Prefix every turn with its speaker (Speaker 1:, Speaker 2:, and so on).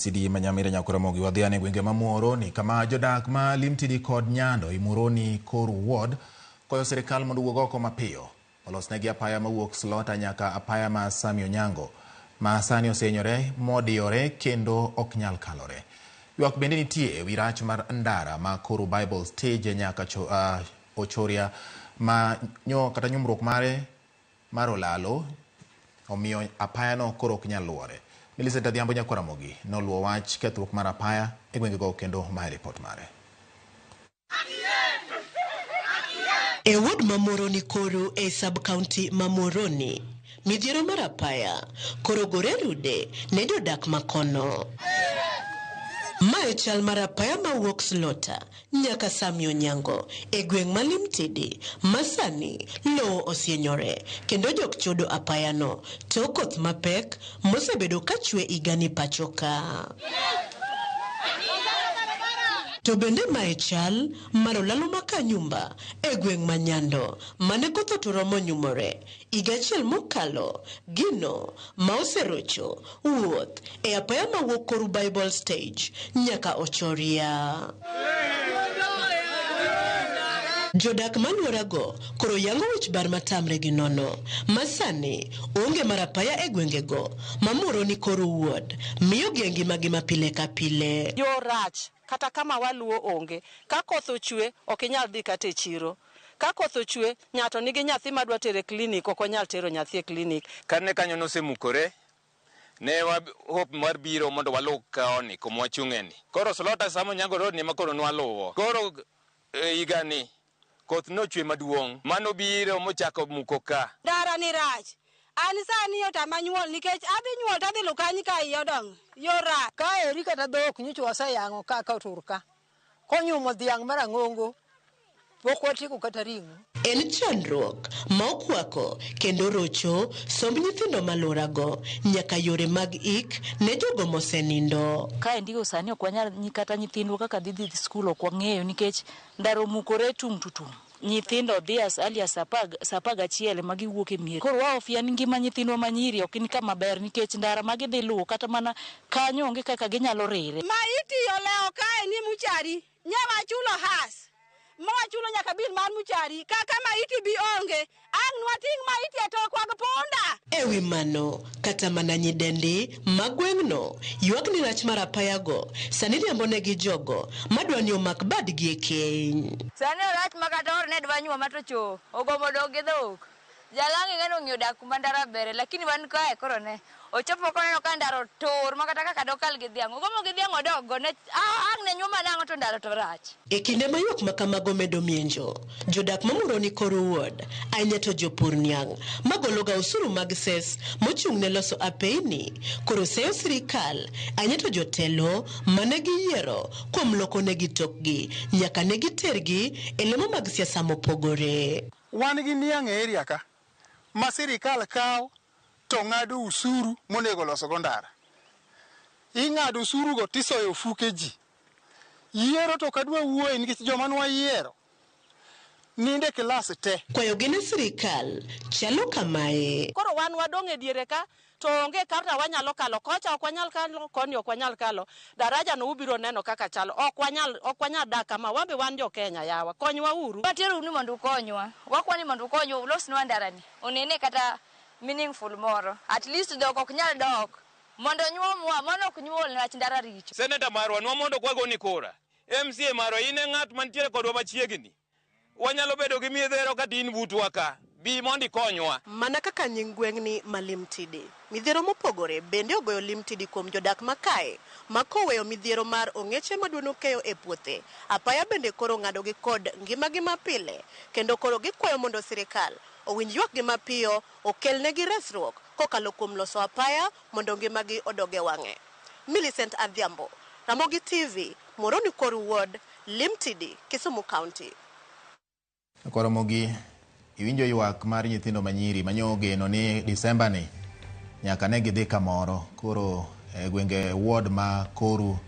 Speaker 1: CD ma Nyamira Nyakoramogi wadhiane gwenge ma Muhoroni kama jodak ma Limtidi kod Nyando i Muhoroni Koru Ward kwayo sirikal mondo owuog oko mapiyo olosnegi apaya mawuok Slota nyaka apaya ma Sami Onyango ma sani osehinyore modiyore kendo ok nyal kalore. Ywak bende nitie e wi rach mar ndara ma Koru Bible Stage nyaka Ochoria ma nyo kata nyumruok mare mar olalo omiyo apayano koro ok nyal luwore. Millicent Adhiambo Nyakwaramogi noluwo wach kethruok mar apaya e gwengego kendo mae ripot mare.
Speaker 2: E ward ma Muhoroni Koru e sub-county ma Muhoroni, midhiero mar apaya koro gore rude ne jodak makono. Mae chal mar apaya mawuok Slota nyaka Sami Onyango e gweng' ma Limtidi ma sani lowo osienyore kendo jok chodo apayano tok koth mapek mosebedo kachwe higani pacho ka. To bende mae chal mar olalo ma Kanyumba e gweng' ma Nyando mane koth oturo monyumore higa achiel mokalo, gino ma oserocho wuoth e apaya mawuok Koru Bible Stage nyaka Ochoria. Jodak maluorago koro yango wich bar matamre gi nono ma sani onge mar apaya e gwengego ma Muhoroni Koru Ward miyo gi e ngimagi ma pile ka pile.
Speaker 3: Yo rach kata kama waluwo onge. Ka koth ochwe ok inyal dhi kata e chiro. Ka koth ochwe ng'ato nigi nyathi madwa tero e klinik ok onyal tero nyathi e klinik.
Speaker 4: Kane kanyo nosemukore, ne wa hope mar biro mondo waluw koni kuma wachung'e ni. Koro Slota Sam Onyango Road ni ema koro nwaluwo. Koro higani koth nochwe maduong' manobiro mochako muko ka.
Speaker 5: Ndara ni rach. An sani otama nyuol nikech adhi nyuol tadhi lukanyi ka iye odong'. Yo rach.
Speaker 6: Kaeri kata dhok nyocha waseyang'o ka ka otur ka. Konyumo dhiang' mar ang'ongo pok watieko kata ring'o.
Speaker 2: En chandruok ma okwako kendo rocho somb nyithindo maluorago nyaka yore mag ik ne jogo mosenindo.
Speaker 7: Kaendi go sani ok wanyal kata nyithindwa kaka dhi dhi skul ok wang'eyo nikech ndara omukore tung' to tung'. Nyithindo dhi as early as sa 11 ema giwuok e mier. Koro wahofia ni ngima nyithindwa manyiri ok ni kama ber nikech ndara ma gidhi luwo kata mana kanyo onge kaka ginyalo rire.
Speaker 5: Maiti olewo kae ni muchari, nye wachulo has. Ma wachulo nyaka bil mar muchari, kaka maiti bi onge, ang' nwating' maiti e tokwa gi punda.
Speaker 2: E wi mano, kata mana nyidendi ma gweng'no ywak ni rach mar apayago sani riambo negi jogo madwa ni omak badgi e keny.
Speaker 8: Sani orach ma kata or ne dwa nyuoma to cho ogomo dok gi dhok. Jalangi ng'eno ong'iyo dak kuma ndara bere, lakini wan kae koro ne ochopo koneno ka ndara otur ma kata kaka dokal gi dhiang'. Ogomo gi dhiang' odok go ne ang' ne nyuoma nang'o to ndara to rach.
Speaker 2: E kinde ma ywak ma kamago medo mienjo, jodak ma Muhoroni Koru Ward, ahinya to jopur niang' magologa osuru mag ses mochung' ne loso apeyni, koro seyo sirikal, ahinya to jotelo mane giyiero kuom loko negi tokgi nyaka ne gitergi e lemo mag siasa mopogore.
Speaker 9: Wan gi niang' e area ka ma sirikal kawo to ng'ado usuru monego losogo ndara. Ing'ado usuru go tisoyo ofuke ji. Yiero to ok adwa wuoye nikech joma nwayiero ninde klas te.
Speaker 2: Kwayogi ne sirikal chalo kamae.
Speaker 3: Koro wan wadong' e diere ka to onge kata wanyalo kalo kocha ok wanyal kalo koni ok wanyal kalo. Daraja no ubiro neno kaka chalo. Ok wanyal dak kama wan be wan jo Kenya yawa. Konywa uru.
Speaker 8: Watero ni mondo ukonywa. Wakwa ni mondo ukonywa ulosnwa ndara ni. Onene kata meaningful moro. At least dhok ok nyal dok. Mondo nyuomwa, mano ok nyuol niwach ndara richo.
Speaker 4: Senator marwa nwa mondo kwagoni kura. MCA marwa in e ng'at mantiere kodwa machiegni. Wanyalo bedo gi midhiero kata in butwa ka. Bi mondo ikonywa.
Speaker 2: Mana kaka nying gweng'ni ma Limtidi. Midhiero mopogore bende ogoyo Limtidi kuom jodak makae ma koweyo midhiero mar ong'eche maduono keyo e puothe. Apaya bende koro ng'adogi kod ngimagi mapile kendo koro gikwayo mondo sirikal owinj ywakgi mapiyo okelnegi resruok kokalo kuom loso apaya mondo ngimagi odog e wang'e. Millicent Adhiambo, Ramogi TV, Muhoroni Koru Ward, Limtidi, Kisumu County.
Speaker 1: Koromogi iwinjo ywak mar nyithindo manyiri manyo ogeno ni Disemba ni nyaka ne gidhi kamoro. Koro e gwenge ward ma Koru